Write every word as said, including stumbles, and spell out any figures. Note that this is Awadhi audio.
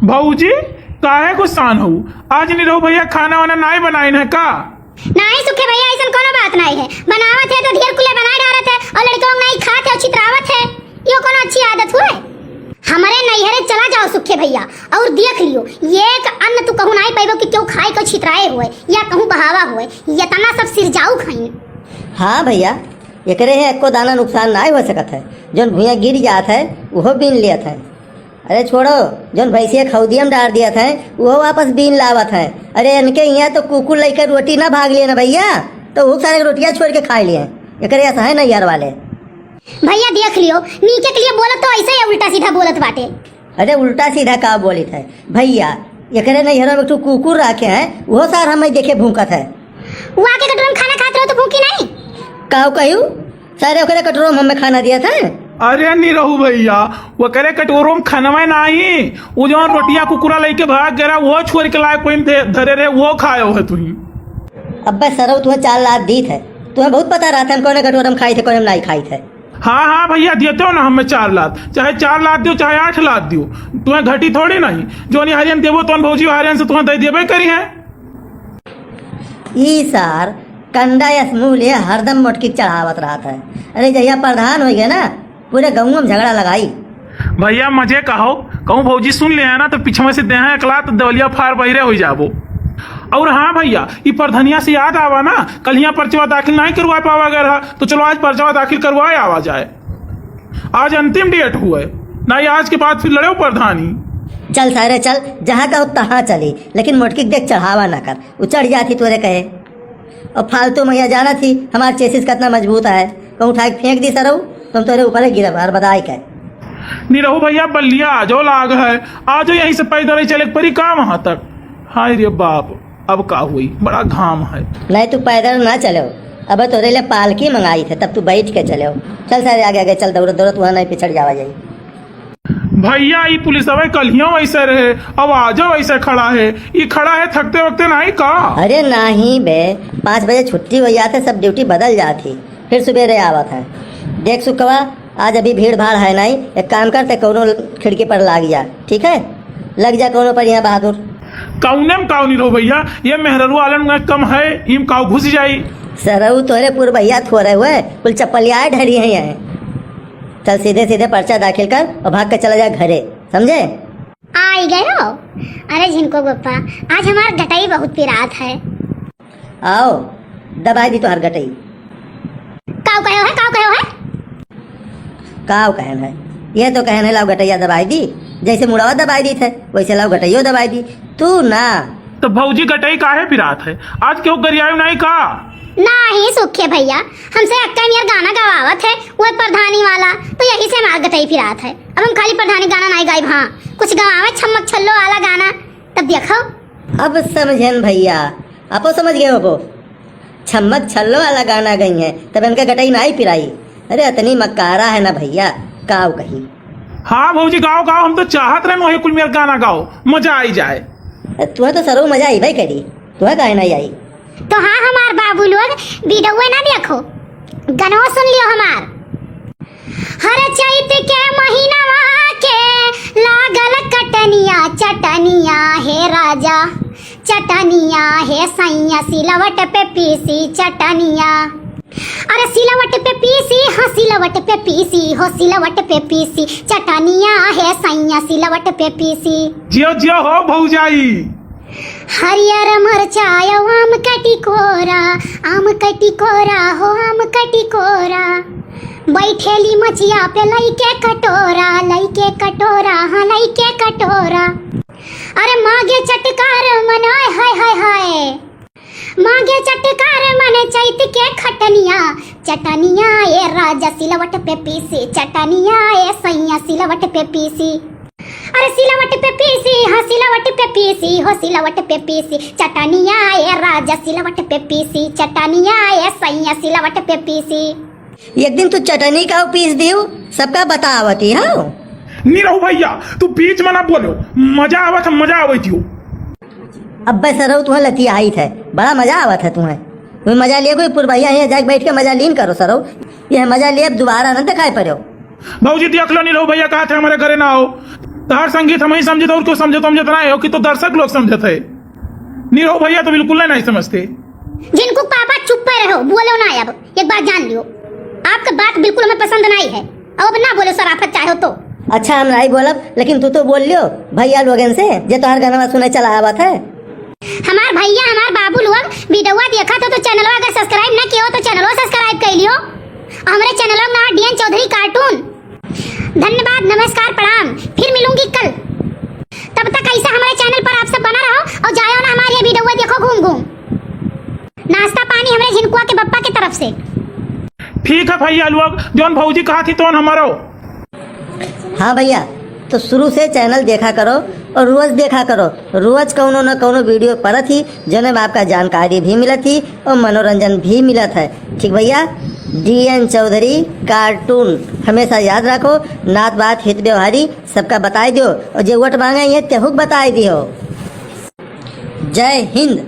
भौजी, काहे गुस्सान हऊ? आज निरहू भैया खाना वाना नाई बनाइन है का? नाई सुखे भैया, अइसन कउनो बात नाई है। बनावत है तो ढेर कुले बनाए डारत है अउर लड़िकवा नाई खात है अउर छितरावत है। यो कउनो अच्छी आदत हुए? हमरे नैहरे चला जाओ सुखे भैया अउर देख लियो, एक अन्न तू कहूँ नाई पइबो कि केहू खाए केहू छितराए हुए या कहूँ बहावा हुए, यतना सब सिरजाऊ खाइन। हाँ भैया, एकरे है एको दाना नुकसान नाई हो सकत है, जउन भुइयाँ गिर जात है उहो बीन लेत है। अरे छोड़ो, जउन भैंसिया खउदिया में डार दियत है, उहो वापस बीन लावत है। अरे इनके इहाँ तो कुकुर लइके रोटी ना भाग लिए ना भैया, तो उ सारे रोटिया छोड़ के खाए लिए। एकरे ऐसा है नैहर वाले। भैया देख लियो, नीके के लिए बोलत तो ऐसे ही उल्टा सीधा बोलत बाटे। अरे उल्टा सीधा का बोलित है भैया, एकरे नैहर में एक ठो कुकुर राखे हैं, उहो सार हमें देखे भूकत है। उ आके कटोरा में खाना खात रहो तो भूकी नहीं? काउ कहियो? सारे ओकरे कटोरो में हमें खाना दिया था। अरे निरहू भैया, ओकरे कटोरो में खनवे नाही, उ जउन रोटिया कुकुरा लइके भाग गया, वो छोड़ के लाए कोई दे-, धरे रहे, वो खायो है तुही। अब्बे सरऊ, तुम्हें चार लात दीत है, तुम्हें बहुत पता रहता है हम कौन कटोरा में खाई थे, कौन में नहीं खाई थे। हाँ, हाँ भैया, देते हो ना हमें चार लात, चाहे चार लात दियो, चाहे आठ लात दियो, तुम्हें घटी थोड़ी नहीं। जौन हरियन देबो, तौन भौजी हरियन से तुम्हें दे देबे करी है। ई सार कंडा यस मुँह लिए हरदम मोटकी चढ़ावत रहत है। अरे जहिया प्रधान होइ गए ना, पूरे गाँव में झगड़ा लगाई। भैया मजे कहो, कहूँ भौजी सुन ले है ना तो पीछे से देहा एकला तो देवलिया फार बहिरे हो जाबो। और हाँ भैया, ई प्रधनिया से याद आवा ना, कल यहाँ पर्चवा दाखिल नहीं करवा पावा गया रहा, तो चलो आज पर्चवा दाखिल करवाए आवा जाए। आज अंतिम डेट हुए, नहीं आज के बाद फिर लड़े प्रधानी। चल सारे चल, जहाँ कहो तहाँ चली, लेकिन मोटकी के देख चढ़ावा ना कर, उ चढ़ जाती तोरे कहे। और फालतू में यहाँ जाना थी, हमार चेसिस कितना मजबूत है, कहूँ उठा के फेंक दी सरऊ, तुम तोरे ऊपर ही गिरब हर बदाई के। निरहू भैया बल्लिया आजो लाग है, आजो यहीं से पैदल ही चले के परी काम वहाँ तक। हाय रे बाप, अब का हुई, बड़ा घाम है। नहीं तू पैदल ना चलो, अब तोरे लिए पालकी मंगाई थे, तब तू बैठ के चलो। चल सारे आगे आगे चल, दौड़त दौड़त वहाँ नहीं पिछड़ जावा जाई। भैया ई पुलिसवा कल्हियों वैसे रहे, अब आजो वैसे खड़ा है। ई खड़ा है थकते वकते नहीं का? अरे नहीं बे, पाँच बजे छुट्टी हो जाते, सब ड्यूटी बदल जाती, फिर सुबेरे आवत है। देख सुकवा, आज अभी भीड़ भाड़ है नहीं, एक काम करते, कौनो खिड़की पर लाग जा, ठीक है? लग जा कौनो पर यहाँ बहादुर। कौने में काउ नहीं रहो भैया, ये मेहररू आलन में कम है, इम काउ घुस जाई। सरऊ तोरे पुरबैया थोरे हुए, कुल चप्पलिया ढरी है यहाँ। चल सीधे सीधे पर्चा दाखिल कर और भाग के चला जा घरे, समझे? आई गयो। अरे झिनको बप्पा, आज हमार गटई बहुत पिरात है। आओ, दबाई दी तोहार गटई। काउ कहो है, काउ कहो है? काउ कहन है? ये तो कहन है, लाओ गटैया दबाई दी, जैसे मुड़वा दबाई दी थे, वैसे लाओ गटैयो दबाई दी। तू ना। तो भौजी गटई काहे पिरात है? आज केहू गरियायो नहीं का? नाही सुखे भैया, हमसे अक्का नियर गाना गवावत है, वो प्रधानी वाला, तो यही से हमार गटई पिरात है। अब हम खाली प्रधानी गाना नहीं गाइब, हाँ, कुछ गवावे छम्मक छल्लो वाला गाना, तब देखो। अब समझेन भैया, आपो समझ गए होबो। छम्मक छल्लो वाला गाना गई है, तब इनका गटई नाई पिराई। अरे, अतनी मक्कारा है ना भैया, काव कही। हाँ भौजी, गाओ, गाओ, हम तो चाहत रहन वही कुल मेर गाना गाओ, मजा आई जाए। तुम्हें तो सरऊ मजा आई भाई करी, तुम्हें काहे नहीं आई? तो हाँ, हमार बाबू लोग, वीडियो ना देखो, गनवा सुन लियो हमार। हर चैत के महीनवा के लागल कटनिया, चटनिया हे राजा, चटनिया हे सैया, सिलवट पे पीसी चटनिया। अरे सिलवट पे पीसी, हाँ सिलवट पे पीसी, हो सिलवट पे पीसी, चटनिया हे सैया, सिलवट पे पीसी। जियो जियो हो भौजाई। हरियर मरचाय आम कटिकोरा, आम कटिकोरा हो आम कटिकोरा। बैठेली मचिया पे लइके कटोरा, लइके कटोरा, हाँ लइके कटोरा। अरे मागे चटकार मन, आय हाय हाय हाय। मागे चटकार मन चैत के खटनिया, चटनिया ए राजा सिलवट पे पीसी, चटनिया ए सैया सिलवट पे पीसी। अरे सिलवट पे पीसी, हाँ सिलवट पे पीसी, हो सिलवट पे पीसी, चटनिया ए राजा सिलवट पे पीसी, चटनिया ए सैया सिलवट पे पीसी। एक दिन तू चटनी का पीस दियो, सबका बतावती हो। निरहू भैया, तू बीच में ना बोलो, मजा आवत है, मजा आवत हो। अब्बे सरऊ, तुम्हें लतियाई थे, बड़ा मजा आवत है तुम्हें। तुम्हें मजा लिए कोई पुरबैया है, जाके बैठ के मजा लीन करो सरऊ। ये मजा लिए अब दोबारा ना दिखाई पड़ो। भौजी देख लो, निरहू भैया कहा थे हमारे घरे ना आओ। तहार संगीत हमहीं समझित, और क्यों समझत, समझत ना हो कि तो दर्शक लोग समझत है। निरहू भैया तो बिल्कुल नहीं, नहीं समझते। झिनकू पापा चुप्पे रहो, बोलो ना अब, एक बात जान लियो, आपके बात बिल्कुल हमें पसंद नहीं है। अब ना बोलो सराफत चाहो तो। अच्छा, हम नहीं बोलब, लेकिन तू तो बोल लियो भैया लोगन से, जे तोहार गाना सुने चला आवत है। हमार भैया, हमार बाबू लोग वीडियोवा देखत हो तो चैनलवा अगर subscribe ना कियो तो चैनलवा subscribe कर लियो। और हमरे चैनलवा का नाम डीएन चौधरी cartoon। धन्यवाद, नमस्कार, प्रणाम, फिर मिलूंगी कल। तब तक ऐसा हमारे चैनल पर आप सब बना रहो और जायो ना हमारे ये वीडियोवा देखो घूम घूम। नाश्ता पानी हमरे झिनकुआ के बप्पा के तरफ से। ठीक है भैया लोग, जौन भौजी कहा थी तौन हमारो। हाँ भैया, तो शुरू से चैनल देखा करो और रोज देखा करो। रोज कौनो न कौनो वीडियो परत ही, जौने में आपका जानकारी भी मिलत ही और मनोरंजन भी मिलत है। ठीक भैया, डीएन चौधरी cartoon हमेशा याद रखो। नात बात हित व्यवहारी सबका बताई दियो, और जे वोट मांगे ये तेहुक बताई दियो। जय हिंद।